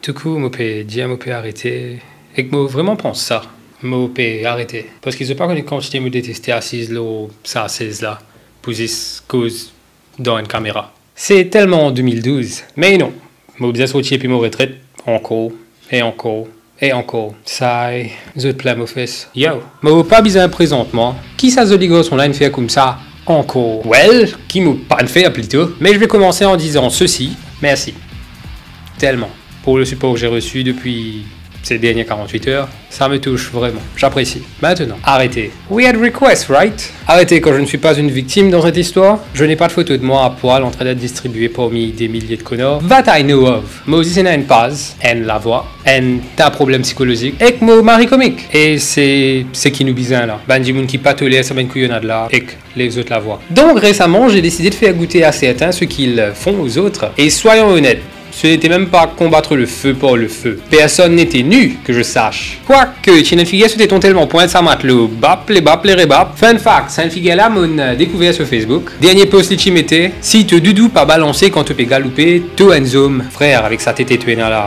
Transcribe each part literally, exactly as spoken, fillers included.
Toukou mo pe dir mo pe arete, ek mo vreman pans sa, mo pe arete. Parski zot pa kone kantite mo deteste asiz lor sa sez la, pou zis koz dan enn kamera. Se telman de mil douz, me non, mo bizin sorti epi mo retret ankor, e ankor, e ankor. Say, zot plin mo fes. Yo, mo pa bizin prezant mwa. Ki sa zoli garson la inn fer koumsa ankor? Well, ki mo pa'nn fer plito? Mais je vais commencer en disant ceci, merci. Tellement. Pour le support que j'ai reçu depuis ces dernières quarante-huit heures, ça me touche vraiment. J'apprécie. Maintenant, arrêtez. We had request, right? Arrêtez quand je ne suis pas une victime dans cette histoire. Je n'ai pas de photo de moi à poil en train d'être distribuée parmi des milliers de connards. That I know of. Mo osi ena enn paz, enn lavwa, enn ta problem psikolozik, ek mo mari komik. E se seki nou bizin la. Bann dimoun ki pa toler sa bann kouyonnad la, ek lezot lavwa. Donc récemment, j'ai décidé de faire goûter à certains ce qu'ils font aux autres. Et soyons honnêtes, ce n'était même pas combattre le feu par le feu. Personne n'était nu, que je sache. Quoique, ti ena enn figer so teton telman pwint sa matlo, bap le bap le rebap. Fun fact, sa enn figer la mo'nn dekouver sur Facebook. Dernier post li ti mete, si to doudou pa balanse kan to pe galoupe, to enn zom. Frer, avek sa tete to ena la,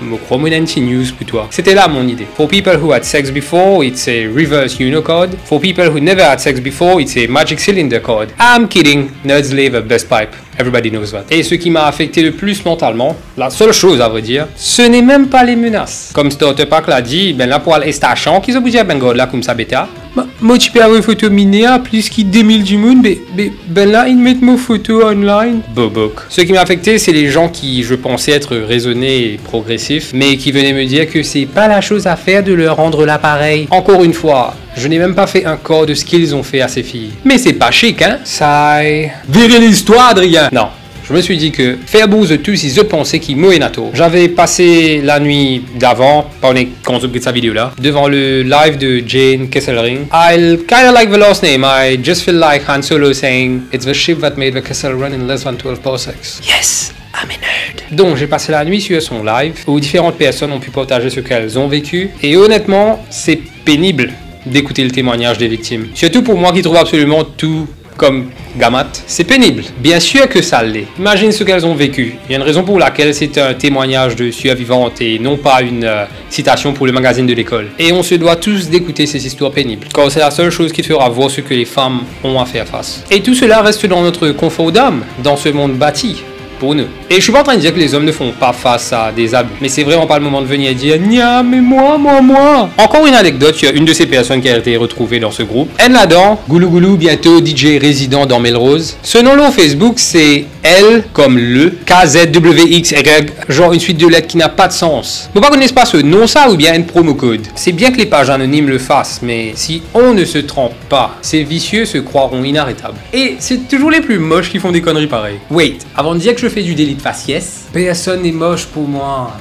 mo krwar mo ena enn ti news pou twa. C'était là mon idée. For people who had sex before, it's a reverse Uno card. For people who never had sex before, it's a magic cylinder card. I'm kidding, nerds live a best pipe. Everybody knows that. Et ce qui m'a affecté le plus mentalement, la seule chose à vrai dire, ce n'est même pas les menaces. Kouma Starter Pack la dir, bann la pou al estasion ki zot pou dir bann gard la koumsa beta. Mo, mo ti pe avoy foto miner a plis ki de mil dimoun, be, be, bann la inn met mo foto online. Bobouk. Ce qui m'a affecté, c'est les gens qui, je pensais être raisonnés et progressifs, mais qui venaient me dire que c'est pas la chose à faire de leur rendre l'appareil. Encore une fois, je n'ai même pas fait un quart de ce qu'ils ont fait à ces filles. Mais c'est pas chic, hein? Say. Vire listwar, Adrien. Non. Je me suis dit que fer bouz tou si zot panse ki mo ena tor. J'avais passé la nuit d'avant, pa one kan zot gete sa video la, devant le live de Jane Kesselring. I kinda like the last name. I just feel like Han Solo saying, "It's the ship that made the Kessel run in less than twelve parsecs." Yes, I'm a nerd. Donc, j'ai passé la nuit sur son live où différentes personnes ont pu partager ce qu'elles ont vécu. Et honnêtement, c'est pénible d'écouter le témoignage des victimes. Surtout pour moi qui trouve absolument tout comme gamat, c'est pénible. Bien sûr que ça l'est. Imagine ce qu'elles ont vécu. Il y a une raison pour laquelle c'est un témoignage de survivante et non pas une, euh, citation pour le magazine de l'école. Et on se doit tous d'écouter ces histoires pénibles, car c'est la seule chose qui te fera voir ce que les femmes ont à faire face. Et tout cela reste dans notre confort d'âme, dans ce monde bâti pour nous. Et je suis pas en train de dire que les hommes ne font pas face à des abus, mais c'est vraiment pas le moment de venir dire, nia, mais moi, moi, moi. Encore une anecdote sur une de ces personnes qui a été retrouvée dans ce groupe. Enn ladan, Goulou Goulou, bientôt D J résident dans Melrose. Son nom lor Facebook, c'est L comme le, K Z W X Y, genre une suite de lettres qui n'a pas de sens. Mo pa kone si se nom sa oubien enn promo code. C'est bien que les pages anonymes le fassent, mais si on ne se trompe pas, ces vicieux se croiront inarrêtables. Et c'est toujours les plus moches qui font des conneries pareilles. Wait, avant de dire que je fais du délit de faciès, personne n'est moche pour moi.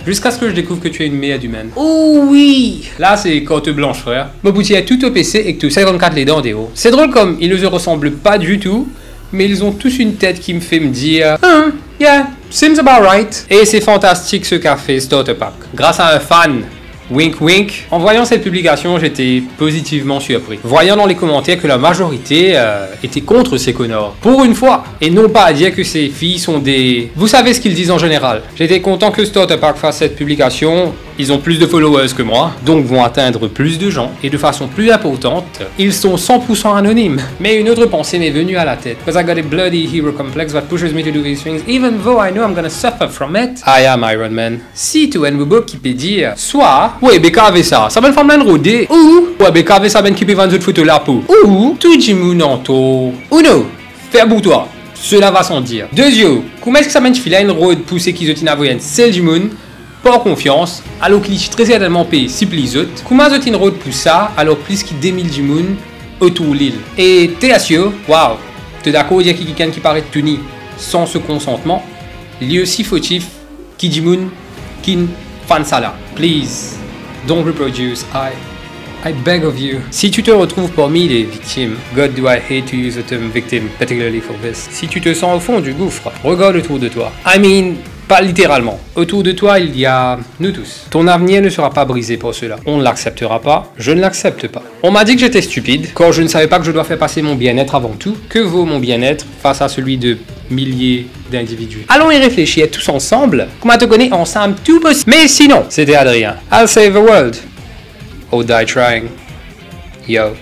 Jusqu'à ce que je découvre que tu es une merde humaine. Oh oui! Là, c'est carte blanche, frère. Mo pou tir tou to pese ek to sinkannkat ledan deor. C'est drôle comme ils ne se ressemblent pas du tout, mais ils ont tous une tête qui me fait me dire, ah, yeah, seems about right. Et c'est fantastique ce qu'a fait Starter Pack. Grâce à un fan, wink wink, en voyant cette publication, j'étais positivement surpris. Voyant dans les commentaires que la majorité, euh, était contre ces connards. Pour une fois. Et non pas à dire que ces filles sont des... Vous savez ce qu'ils disent en général. J'étais content que Starter Pack fasse cette publication. Ils ont plus de followers que moi, donc vont atteindre plus de gens et de façon plus importante. Ils sont cent pour cent anonymes. Mais une autre pensée m'est venue à la tête. 'Cause I got a bloody hero complex that pushes me to do these things, even though I know I'm gonna suffer from it. I am Iron Man. Si to enn bobo ki pe dir, swa, we, be kav sa, sa bann fam la inn rode, ou, we, be kav sa bann ki pe vann zot foto lapo, ou, tou dimoun an tor, ou non, fer bour twa, cela va sans dire. Dezio, kouma eski sa bann tifi la inn rod pou seki zot inn avoy enn sel dimoun, par konfians, alor ki li ti tre sertennman pe sipliy zot? Kouma zot inn rod pou sa, alor plis ki de mil dimoun otour li? E tersio, waw, to dakor dir ki kikenn ki paret touni san so konsantman, li osi fotif ki dimoun ki inn fann sa la? Please, don't reproduce. I, I beg of you. Si tu te retrouves parmi les victimes, God, do I hate to use the term victim, particularly for this. Si tu te sens au fond du gouffre, regarde autour de toi. I mean, Pas littéralement. Autour de toi, il y a nous tous. Ton avenir ne sera pas brisé par cela. On ne l'acceptera pas. Je ne l'accepte pas. On m'a dit que j'étais stupide, quand je ne savais pas que je dois faire passer mon bien-être avant tout. Que vaut mon bien-être face à celui de milliers d'individus ? Allons y réfléchir tous ensemble. Kouma to kone, ansam tou posib. Mais sinon, c'était Adrien. I'll save the world. Or die trying. Yo.